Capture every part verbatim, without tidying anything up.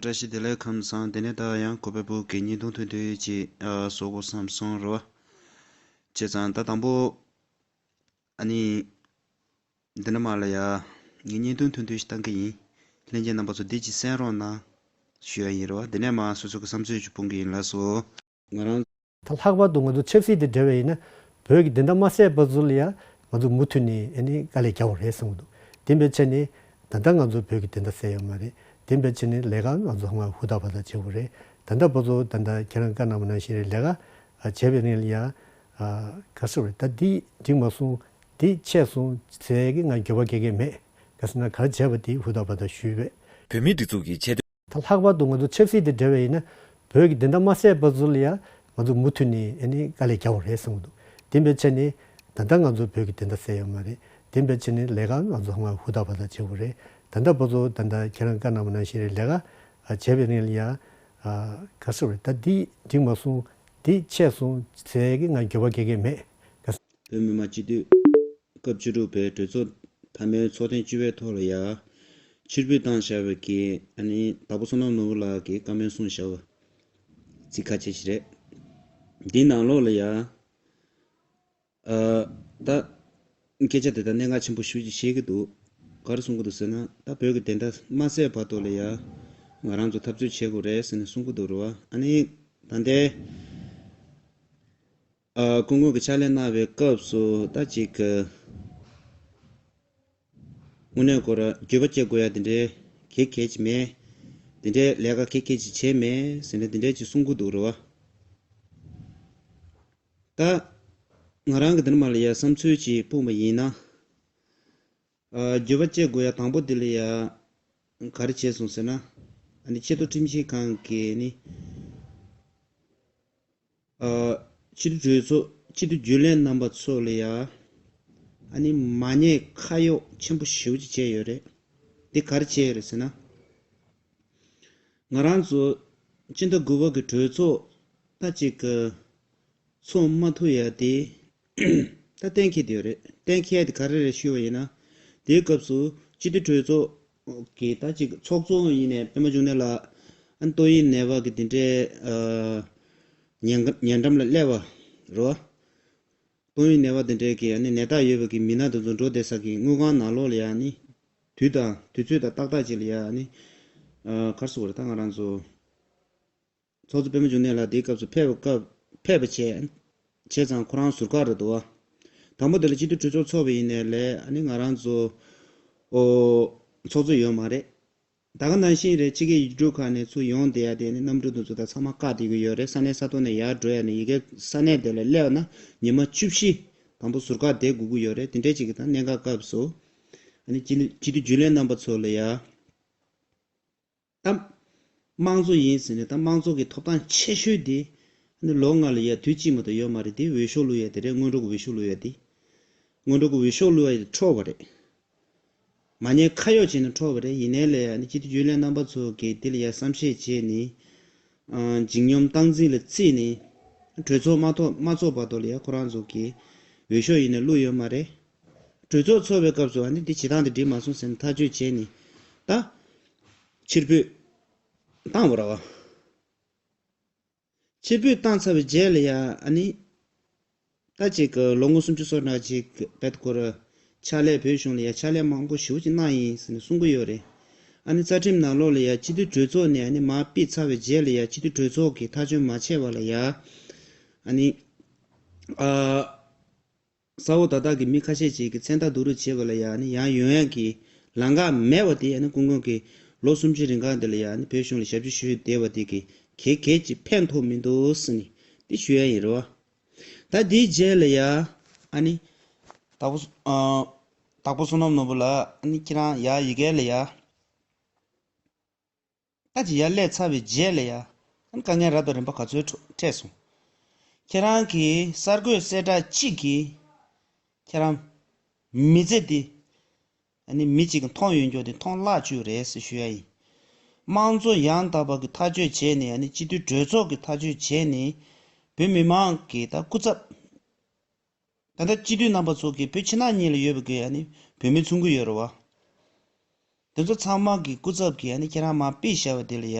བཀྲ་ཤིས་བདེ་ལེགས་ཁམས་བཟང་། དེ་ནས་ད་ཡང་གོ་པལ་པུར་གྱི་བརྙན་ཐུང་ཐུང་ཐུང་ཅིག་ཨ་བཟོ་དགོས་བསམ་སོང་རེད་བ། བྱས་ཙང་ད་དང་པོ་ཨ་ནི་འདི་ནས་མར་ལ་ཡ་ངས་བརྙན་ཐུང་ཐུང་ཐུང་ཞིག་བཏང་གི་ཡིན། ལྷན་རྒྱས་རྣམ་པ་ཚོ་འདི་ཅིག་གསན་རོགས་གནང་ཞུ་ཡ་ཡིན་རེད་བ། འདི་ནས་མར་སོ་སོ་གི་བསམ་ཚུལ་ཅིག་སྤུངས་གི་ཡིན། ལགས་སོ། ང་རང་། ད་ལྷག་པར་དུ་ང་ཚོ་ཆབ་སྲིད་དེ་འབྲེལ་བ་ཡིན་ན། བོད་ཀྱི་བདེན་མཐའ་མ་གསལ་བར་དུ་ལ་ཡ་ང་ཚོ་མུ་མཐུད་ནས་ཨ་ནི་དཀའ་ལས་རྒྱག་དགོས་རེད་བསམ་གྱི་འདུག་དེ་འབད་བྱས་ནས་ད་ལྟ་ང་ཚོ་བོད་ཀྱི་བདེན་མཐའ་གསལ་ཡོད་མ་རེད། དེ་འབད་བྱས་ནས་ལས་ཀ་ང་ཚོ་ཚང་མ་ཧུར་ཐག་བར་ཐག་བྱེད་དགོས་རེད། ད་ལྟ་བར་དུ་ད་ལྟ་ཁྱེད་རང་བཀའ་གནང་བ་ནང་བཞིན་རེད། ལས་ཀ་ཨ་བྱས་པའི་རིང་ལ་ཡ་ཨ་ག་རེ་ཟེར་དགོས་རེད། ད་འདི་འགྲིག་མ་སོང་། འདི་ཆད་སོང་ཟེར་གི་ང་འགྱོད་པ་སྐྱེ་གི་མེད། ག་ཟེར་ན་ག་རེ་བྱས་པ་དེ་ཧུར་ཐག་བར་ཐག་ཞུས་པས། བོད་མིའི་སྒྲིག་འཛུགས་ཀྱི་ཆེས་མཐོའི། ད་ལྷག་པར་དུ་ང་ཚོ་ཆབ་སྲིད་དེ་འབྲེལ་བ་ཡིན་ན། བོད་ཀྱི་བདེན་མཐའ་མ་གསལ་བར་དུ་ལ་ཡ་ང་ཚོ་མུ་མཐུད་ནས་ཨ་ནི་དཀའ་ལས་རྒྱག་དགོས་རེད་བསམ་གྱི་འདུག་དེ་འབད་བྱས་ནས་ད་ལྟ་ང་ཚོ་བོད་ཀྱི་བདེན་མཐའ་གསལ་ཡོད་མ་རེད། དེ་འབད་བྱས་ནས་ལས་ཀ་ང་ཚོ་ཚང་མ་ཧུར་ཐག་བར་ཐག་བྱེད་དགོས་རེད། ད་ལྟ་བར་དུ་ད་ལྟ་ཁྱེད་རང་བཀའ་གནང་བ་ནང་བཞིན་རེད། ལས་ཀ་ཨ་བྱས་པའི་རིང་ལ་ཡ་ཨ་ག་རེ་ཟེར་དགོས་རེད། ད་འདི་འགྲིག་མ་སོང་། འདི་ཆད་སོང་ཟེར་གི་ང་འགྱོད་པ་སྐྱེ་གི་མེད། ག་བོད་མི་མང་སྤྱི་འཐུས་སྐབས་བཅུ་དྲུག་པའི་གྲོས་ཚོགས་མཐའ་མའི་ཚོགས་ཐེངས་བཅུ་པའི་ཐོག་ལ་ཡ་ཕྱིར་འབུད་བཏང་བཞག་པའི་གི་ཨ་ནི་དྭགས་པོ་བསོད་ནམས་ནོར་བུ་ལགས་ཀྱིས་བཀའ་མོལ་གསུངས་བཞག་པ་ཚིག་ཁ་ཤས་ཤིག་རེད། འདིའི་ནང་ལོགས་ལ་ཡ་ཨ་ད་སྐད་ཆ་དེ་དག་གནད་འགག་ཆེན་པོ་ཞེ་པོ་ཅིག་བཤད་ཀྱི་འདུག་ག་རེ་གསུང་གི་འདུག་ཟེར་ན། ད་བོད་ཀྱི་བདེན་མཐའ་མ་གསལ་བར་དུ་ལ་ཡ་ང་རང་ཚོ་འཐབ་རྩོད་བྱེད་དགོས་རེད་ཟེར་ནས་གསུང་གི་འདུག་རེད་བ། ཨ་ནི་ད་ལྟའི་ཨ་སྐུ་ངོ་གིས་ཕྱག་ལས་གནང་བའི་སྐབས་སུ་ད་ཅིག་གི་དངོས་གནས་ཁོ་རང་འགྱོད་པ་སྐྱེ་དགོས་ཡ་དེ་འདྲའི་གལ་གལ་ཅིག་མེད། དེ་འདྲའི་ལས་ཀ་གལ་གལ་ཅིག་བྱས་མེད་ཟེར་ནས་དེ་འདྲའི་ཅིག་གསུང་གི་འདུག་རེད་བ། ད་ང་རང་གི་འདི་ནས་མར་ལ་ཡ་བསམ་ཚུལ་ཅིག་སྤུངས་པ་ཡིན་ན། ཨ་འགྱོད་པ་སྐྱེ་དགོས་ཡ་དང་པོ་དེ་ལ་ཡ་ག་རེ་བྱས་སོང་ཟེར་ན། ཨ་ནི་ཆེས་མཐོ་ཁྲིམས་ཞིབ་ཁང་གིས་ནི་ཨ་སྤྱི་འཐུས་གྲོས་ཚོགས་སྤྱི་འཐུས་རྒྱུན་ལས་རྣམ་པ་ཚོ་ལ་ཡ་ཨ་ནི་མ་ཉེས་ཁ་གཡོགས་ཆེན་པོ་ཞེ་པོ་ཅིག་བྱས་ཡོད་རེད། འདི་ག་རེ་བྱས་ཡོད་རེད་ཟེར་ན། ང་རང་ཚོ་སྤྱི་ཟླ་དགུ་པ་གི་གྲོས་ཚོགས་ད་ཅིག་གི་ཚོགས་མ་ཐུབ་ཡ་དེ་ད་གཏན་འཁེལ་དེ་ཡོད་རེད། གཏན་འཁེལ་དེ་ག་རེ་རེད་ཞུས་པ་ཡིན་ན། དེའི་སྐབས་སུ་སྤྱི་འཐུས་གྲོས་ཚོགས་ཀྱི་ད་ཅིག་ཚོགས་གཙོ་ཡིན་ནའི་པད་མ་འབྱུང་གནས་ལགས་ཨ་ནི་ཏོག་དབྱིབས་ནད་པ་གི་དེ་འདྲའི་ཨ་ཉེ་ཉེ་འགྲམ་ལ་སླེབས་པ་རེད་བ། ཏོག་དབྱིབས་ནད་པ་དེ་འདྲའི་གི་ཨ་ནི་ནད་རྟགས་ཡོད་པའི་གི་མི་སྣ་དེ་ཚོ་འགྲོ་བསྡད་ས་གི་དངུལ་ཁང་ནང་ལོགས་ལ་ཡ་ཨ་ནི་དུས་དང་དུས་ཚོད་དང་ཏག་ཏག་ཅིག་ལ་ཡ་ཨ་ནི་ཨ་ག་རེ་ཟེར་དགོས་རེད། ད་ང་རང་ཚོ་ཚོགས་གཙོ་པད་མ་འབྱུང་གནས་ལགས་དེའི་སྐབས་སུ་ཕེབས་པ་སྐབས་ཕེབས་པ་བྱས། བྱས་ཙང་ཁོ་རང་ཟུར་བཀག་རེད་འདུག་བ། དང་པོ་དེ་ལ་སྤྱི་འཐུས་གྲོས་ཚོགས་ཚོགས་པ་ཡིན་ནའི་ལས་ཨ་ནི་ང་རང་ཚོ་ཨོ་ཚོགས་གཙོ་ཡོད་མ་རེད། ད་ག་ནང་བཞིན་རེད། ཕྱི་རྒྱལ་ཡུལ་གྲུ་ཁག་ནས་ཚུར་ཡོང་བསྡད་ཡ་དེ་ནི་གནམ་གྲུ་དེ་ཚོ་ད་ཚང་མ་བཀག་བསྡད་ཀྱི་ཡོད་རེད། ས་གནས་ས་ཐོག་ནས་ཡར་འགྲོ་ཡ་ནི་ཡ་གི་ས་གནས་དེ་ལ་སླེབས་ན་ཉི་མ་བཅུ་བཞི་དང་པོ་ཟུར་བཀག་བསྡད་དགོས་ཀྱི་ཡོད་རེད། དེ་འདྲས་ཅིག་གི་ད་གནད་འགག་སྐབས་སུ་ཨ་ནི་སྤྱི་སྤྱི་འཐུས་རྒྱུན་ལས་རྣམ་པ་ཚོ་ལ་ཡ་ད་དམངས་གཙོ་ཡིན་ཟེར་ནས་ད་དམངས་གཙོ་གི་ཐོབ་ཐང་ཆེ་ཤོས་དེ་ཨ་ནི་ལོ་ལྔ་ལ་ཡ་དུས་གཅིག་མ་གཏོགས་ཡོད་མ་རེད། དེ་འོས་ཤོག་བླུག་ཡ་དེ་རེད། སྔོན་འགྲོ་གི་འོས་ཤོག་བླུག་ཡ་དེ། སྔོན་འགྲོ་གི་འོས་ཤོག་བླུགས་པ་ཡིས་འཕྲོག་པ་རེད། མ་ཉེས་ཁ་གཡོག་བྱས་ནས་འཕྲོག་པ་རེད། ཡིན་ནའི་ལས་ཨ་ནི་སྤྱི་འཐུས་རྒྱུན་ལས་རྣམ་པ་ཚོ་གིས་འདི་ལ་ཡ་བསམ་ཤེས་བྱས་ནས་ཨ་འཇིགས་སྙོམས་སྟངས་འཛིན་ལ་བརྩིས་ནས་གྲོས་ཚོགས་མ་ཐོག་མ་ཚོགས་བར་དུ་ལ་ཡ་ཁོ་རང་ཚོ་གིས་འོས་ཤོག་ཡིན་ནའི་བླུགས་ཡོད་མ་རེད། གྲོས་ཚོགས་ཚོགས་པའི་སྐབས་སུ་ཨ་ནི་འདི་བྱེད་སྟངས་འདི་འགྲིག་མ་སོང་ཟེར་ནས་ཐག་གཅོད་བྱས་ནས་ད་ཕྱིར་འབུད་བཏང་བ་རེད་བ། ཕྱིར་འབུད་བཏང་ཚར་བའི་རྗེས་ལ་ཡ་ཨ་ནི་ད་ཅིག་གི་ལོ་ངོ་སུམ་ཅུ་སོ་ནང་ཅིག་བེད་ཁོ་ར་ཕྱག་ལས་བོད་གཞུང་ལ་ཡ་ཕྱག་ལས་མང་པོ་ཞེ་པོ་ཅིག་གནང་ཡིན་ཟེར་ནས་གསུང་གི་ཡོད་རེད། ཨ་ནི་རྩ་ཁྲིམས་ནང་ལོགས་ལ་ཡ་སྤྱི་འཐུས་གྲོས་ཚོགས་ནས་ཨ་ནི་མར་ཕུད་ཚར་བའི་རྗེས་ལ་ཡ་སྤྱི་འཐུས་གྲོས་ཚོགས་ཀྱིས་ཐག་གཅོད་མ་བྱས་པ་ལ་ཡ་ཨ་ནི་ཨ། གསལ་བོ་ད་ལྟ་གི་མི་ཁ་ཤས་ཅིག་གིས་མཚན་རྟགས་བསྡུ་རུབ་བྱས་པ་ལ་ཡ་ནི་ཡང་ཡོང་ཡག་གི་ལམ་ཁ་མེད་པ་དེ་ཡ་ནི་སྐུ་ངོ་གིས་ལོ་སུམ་ཅུ་རིང་ག་འདི་ལ་ཡ་ནི་བོད་གཞུང་ལ་ཞབས་ཕྱི་ཞུས་བསྡད་པ་དེ་གིས་གལ་གལ་ཅིག་ཕན་ཐོགས་མི་འདུག་ཟེར་ནས་དེ་ཞུ་ཡ་ཡིན་རེད་བ། ད་དེའི་རྗེས་ལ་ཡ་ཨ་ནི་དྭགས་པོ་ཨ་དྭགས་པོ་བསོད་ནམས་ནོར་བུ་ལགས་ཨ་ནི་ཁྱེད་རང་ཡ་ཡི་གེ་ལ་ཡ། ད་ཅི་ཡར་སླེབས་ཚར་བའི་རྗེས་ལ་ཡ། ཨ་ནི་དཀའ་ངལ་རབ་དང་རིམ་པ་ག་ཚོད་འཕྲོ་འཕྲད་སོང་། ཁྱེད་རང་གི་གསར་འགོད་གསལ་བསྒྲགས་གཅིག་གིས་ཁྱེད་རང་མི་ཚེ་འདི་ཨ་ནི་མི་གཅིག་གིས་མཐོང་ཡོད་མགྱོགས་དེ་མཐོང་བརླག་བཅུག་རེད་ཟེར་ཞུ་ཡ་ཡིན། དམངས་གཙོ་ཡང་དག་པ་གི་ཐག་གཅོད་བྱས་ནས་ཨ་ནི་སྤྱི་འཐུས་གྲོས་ཚོགས་ཀྱི་ཐག་གཅོད་བྱས་ནས་བོད་མི་མང་གི་ད་སྐུ་ཚབ། ད་ལྟ་སྤྱི་འཐུས་རྣམ་པ་ཚོ་གིས་བོད་ཕྱི་ནང་གཉིས་ལ་ཡོད་པའི་གི་ཨ་ནི་བོད་མི་མཚོན་གི་ཡོད་རེད་བ། དེ་ཚོ་ཚང་མ་གི་སྐུ་ཚབ་ཀྱིས་ཨ་ནི་ཁྱེད་རང་མར་ཕུད་བཞག་པ་དེ་ལ་ཡ།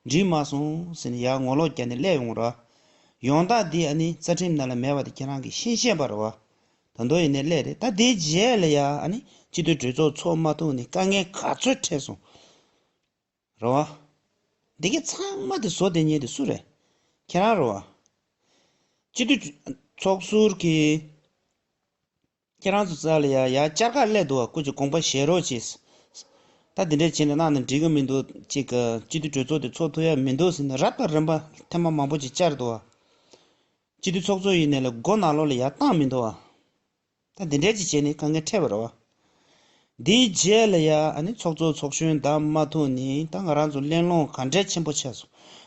འགྲིག་མ་སོང་ཟེར་ནས་ཡར་ངོ་ལོག་བརྒྱབ་ནས་སླེབས་ཡོང་ར། ཡོང་སྟངས་འདི་ཨ་ནི་རྩ་ཁྲིམས་ནང་ལ་མེད་པ་དེ་ཁྱེད་རང་གིས་ཤེས་ཤེས་པ་རེད་བ། ད་དུང་ཡིན་ནའི་སླེབས་རེད། ད་དེའི་རྗེས་ལ་ཡ་ཨ་ནི་སྤྱི་འཐུས་གྲོས་ཚོགས་ཚོགས་མ་ཐུབ་ནས་དཀའ་ངལ་ག་ཚོད་འཕྲད་སོང་། རེད་བ། འདི་གའི་ཚང་མ་དེ་བཟོ་བསྡད་མཁན་དེ་སུ་རེད། ཁྱེད་རང་རེད་བ། སྤྱི་འཐུས་ཚོགས་ཟུར་གྱིས། ཁྱེད་རང་ཚོ་རྩ་ལ་ཡ་ཡ་བཅར་ཁ་སླེབས་འདུག་བ། སྐུ་མཁྱེན་དགོངས་པ་བཞེས་རོགས་གྱིས། ད་འདི་འདྲས་བྱས་ནས་གནང་ན་འགྲིག་གི་མི་འདུག་ཅིག་གི་སྤྱི་འཐུས་གྲོས་ཚོགས་དེ་ཚོགས་ཐུབ་ཡ་མི་འདུག་ཟེར་ནས་རབ་དང་རིམ་པ་ཐེངས་མ་མང་པོ་ཅིག་བཅར་འདུག་བ། སྤྱི་འཐུས་ཚོགས་གཙོ་ཡིན་ནའི་ལ་སྒོ་ནང་ལོགས་ལ་ཡ་བཏང་མི་འདུག་བ། ད་འདི་འདྲས་ཅིག་བྱས་ནས་དཀའ་ངལ་འཕྲད་པ་རེད་བ། འདིའི་རྗེས་ལ་ཡ་ཨ་ནི་ཚོགས་གཙོ་ཚོགས་གཞོན་བདམས་མ་ཐུབ་ནས་ད་ང་རང་ཚོ་གླེང་སློང་ག་འདྲས་ཆེན་པོ་ཆགས་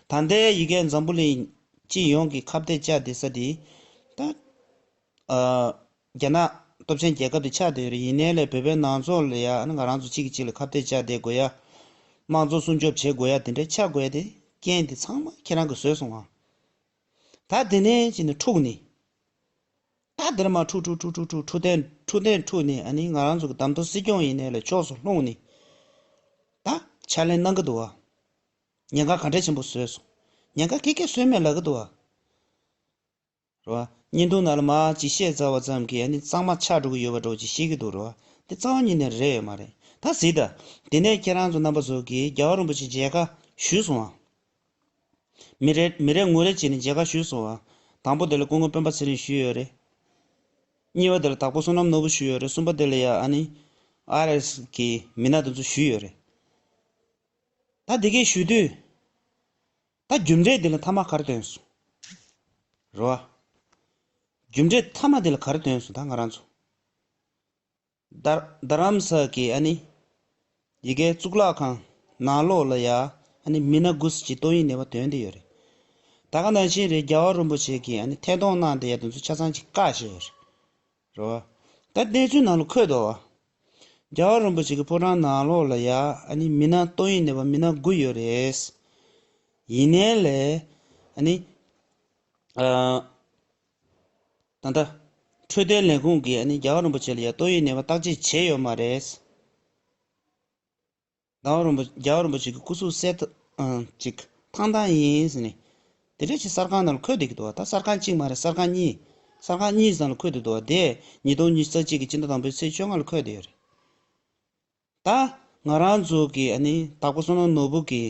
སོང་། ད་ལྟའི་ཡ་གི་འཛམ་བུ་གླིང་སྤྱི་ཡོངས་ཀྱི་ཁ་གཏད་བཅག་བསྡད་ས་དེ། ད། ཨ། རྒྱ་ནག་སྟོབས་ཆེན་རྒྱལ་ཁབ་དེ་ཆགས་བསྡད་ཡོད་རེད། ཡིན་ནའི་ལས་བོད་པའི་ནང་ཚོགས་ལ་ཡ་ཨ་ནི་ང་རང་ཚོ་གཅིག་གིས་གཅིག་ལ་ཁ་གཏད་བཅག་བསྡད་དགོས་ཡ། དམངས་གཙོ་སྲུང་སྐྱོབ་བྱེད་དགོས་ཡ་དེ་འདྲ་ཆགས་དགོས་ཡ་དེ་རྐྱེན་དེ་ཚང་མ་ཁྱེད་རང་གིས་བཟོས་སོང་ཨ། ད་དེ་ནས་ཅིག་ནས་འཁྲུག་ནས། ད་དེར་མ་འཁྲུག་འཁྲུག་འཁྲུག་འཁྲུག་འཁྲུག་འཁྲུག་ཐོན་འཁྲུག་ཐོན་འཁྲུག་ནས་ཨ་ནི་ང་རང་ཚོ་གི་ད་དུང་སྲིད་སྐྱོང་ཡིན་ནའི་ལས་ཕྱོགས་སུ་ལྷུང་ནས། ད་ཕྱག་ལས་གནང་གི་འདུག་ཨ། ཉེན་ཁ་ག་འདྲ་ཆེན་པོ་བཟོས་སོང་། ཉེན་ཁ་ཁེ་ཁེ་བཟོས་མེད་ལབ་གི་འདུག་ཨ། རེད་བ། བརྙན་ཐུང་ནང་ལ་མར་ཅིག་བཤད་ཚར་བ་ཙམ་གྱིས་ཨ་ནི་གཙང་མ་ཆགས་འགྲོ་གི་ཡོད་པ་འདྲ་བོ་ཅིག་བཤད་ཀྱི་འདུག་རེད་བ། དེ་རྩ་བ་ཉིད་ནས་རེད་ཡོད་མ་རེད། ད་གཟིགས་དང་། དེ་ནས་ཁྱེད་རང་ཚོ་རྣམ་པ་ཚོ་གིས་རྒྱལ་བ་རིན་པོ་ཆེ་མཇལ་ཁ་ཞུས་སོང་ཨ། མི་རེ་མི་རེ་ངོ་རེ་བྱས་ནས་མཇལ་ཁ་ཞུས་སོང་ཨ། དང་པོ་དེ་ལ་སྐུ་ངོ་སྤེན་པ་ཚེ་རིང་ཞུས་ཡོད་རེད། གཉིས་པ་དེ་ལ་དྭགས་པོ་བསོད་ནམས་ནོར་བུ་ཞུས་ཡོད་རེད། གསུམ་པ་དེ་ལ་ཡ་ཨ་ནི། ཨར་ཨེས་གི་མི་སྣ་དེ་ཚོ་ཞུས་ཡོད་རེད། ད་དེ་གས་ཞུ་དུས། ད་རྒྱུ་འབྲས་དེ་ལ་མཐའ་མ་ག་རེ་ཐོན་སོང་། རེད་བ། རྒྱུ་འབྲས་མཐའ་མ་དེ་ལ་ག་རེ་ཐོན་སོང་ད་ང་རང་ཚོ། རྡ་རྡ་རམ་ས་གི་ཨ་ནི། ཡ་གི་གཙུག་ལག་ཁང་ནང་ལོགས་ལ་ཡ་ཨ་ནི་མི་སྣ་དགུ་ཅིག་ཏོག་དབྱིབས་ནད་པ་ཐོན་བསྡད་ཡོད་རེད། ད་ག་ནང་བཞིན་རེད། རྒྱལ་བ་རིན་པོ་ཆེ་གིས་ཨ་ནི་ཐད་གཏོང་གནང་བསྡད་ཡ་དེ་ཚོ་ཆ་ཚང་ཅིག་བཀག་བཞག་ཡོད་རེད། རེད་བ། ད་གནས་ཚུལ་ནང་ལ་འཁོད་འདུག་བ། རྒྱལ་བ་རིན་པོ་ཆེ་གི་ཕོ་བྲང་ནང་ལོགས་ལ་ཡ་ཨ་ནི་མི་སྣ་ཏོག་དབྱིབས་ནད་པ་མི་སྣ་དགུ་ཡོད་རེད། ཡིན་ནའི་ལས་ཨ་ནི། ཨ། ད་ལྟ། འཕྲོད་བསྟེན་ལས་ཁུངས་ཀྱིས་ཨ་ནི་རྒྱལ་བ་རིན་པོ་ཆེ་ལ་ཡ་ཏོག་དབྱིབས་ནད་པ་བརྟག་དཔྱད་བྱས་ཡོད་མ་རེད། ཟླ་བ་རིན་པོ་རྒྱལ་བ་རིན་པོ་ཆེ་གི་སྐུ་གཟུགས་གསལ་ཐང་ཨང་ཅིག་ཐང་ཐང་ཡིན་ཟེར་ནས། དེ་འདྲ་ཞིག་གསར་ཁང་ནང་ལ་འཁོད་བསྡད་ཀྱི་འདུག་བ། ད་གསར་ཁང་གཅིག་མ་རེད། གསར་ཁང་གཉིས། གསར་ཁང་གཉིས་ཙམ་ལ་འཁོད་བསྡད་འདུག་བ། དེ་ཉིས་སྟོང་ཉི་ཤུ་རྩ་གཅིག་གི་སྤྱི་ཟླ་དང་པོའི་ཚེས་བཅོ་ལྔ་ལ་འཁོད་བསྡད་ཡོད་རེད། ད་ང་རང་ཚོ་གི་ཨ་ནི་དྭགས་པོ་བསོད་ནམས་ནོར་བུ་གི་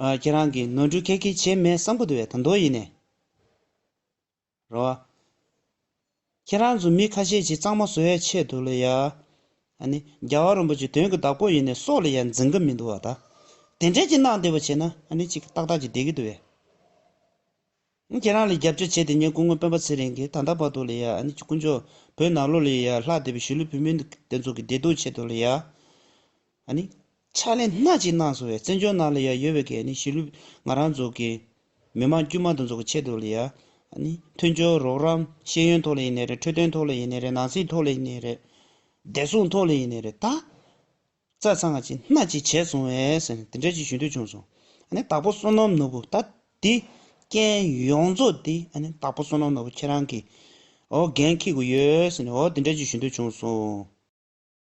ཨ་ཁྱེད་རང་གི་ནོར་འཁྲུལ་ག་གེ་བྱས་མེད་བསམ་གྱི་འདུག་བས། ད་དུང་ཡིན་ནས། རེད་བ། ཁྱེད་རང་ཚོ་མི་ཁ་ཤས་ཀྱིས་གཙང་མ་བཟོ་ཡའི་ཆེད་དུ་ལ་ཡ། ཨ་ནི་རྒྱལ་བ་རིན་པོ་ཆེ་དོན་གྱི་བདག་པོ་ཡིན་ནའི་སྲོག་ལ་ཡ་འཛིན་གྱི་མི་འདུག་བ་ད། དེ་འདྲས་ཀྱི་གནང་བསྡད་པ་བྱས་ན་ཨ་ནི་ཅིག་ཏག་ཏག་ཅིག་བསྡད་ཀྱི་འདུག་བས། ཁྱེད་རང་ལ་རྒྱབ་སྐྱོར་བྱས་ཏེ་ངས་སྐུ་ངོ་སྤེན་པ་ཚེ་རིང་གིས་ད་ལྟ་བར་དུ་ལ་ཡ་ཨ་ནི་དཀོན་མཆོག་བོད་ནང་ལོགས་ལ་ཡ་ལྷག་བསྡད་པའི་གཞིས་ལུས་བོད་མི་དེ་ཚོ་གི་བདེ་སྡུག་ཆེད་དུ་ལ་ཡ། ཨ་ནི། ཕྱག་ལས་སྣ་གཅིག་གནང་སོང་བས། བཙན་བྱོལ་ནང་ལ་ཡང་ཡོད་པའི་གི་ཨ་ནི་གཞིས་ལུས་ང་རང་ཚོ་གི་མི་མང་དཀྱུས་མ་དེ་ཚོ་གི་ཆེད་དུ་ལ་ཡ། ཨ་ནི་མཐུན་སྦྱོར་རོགས་རམ་ཤེས་ཡོན་ཐོག་ལ་ཡིན་ནའི་རེད། འཕྲོད་བསྟེན་ཐོག་ལ་ཡིན་ནའི་རེད། ནང་སྲིད་ཐོག་ལ་ཡིན་ནའི་རེད། བདེ་སྲུང་ཐོག་ལ་ཡིན་ནའི་རེད། ད་རྩ་ཚང་ང་ཅིག་སྣ་གཅིག་བྱས་སོང་བས་ཟེར་ནས་དེ་འདྲ་ཅིག་ཞུ་འདོད་བྱུང་སོང་། ཨ་ནི་དྭགས་པོ་བསོད་ནམས་ནོར་བུ་ད་འདི་རྐྱེན་ཡོངས་རྫོགས་འདི་ཨ་ནི་དྭགས་པོ་བསོད་ནམས་ནོར་བུ་ཁྱེད་རང་གི་འོ་འགན་འཁྱེར་དགོས་ཡོད་ཟེར་ནས་འོ་དེ་འདྲ་ཅིག་ཞུ་འདོད་བྱུང་སོང་།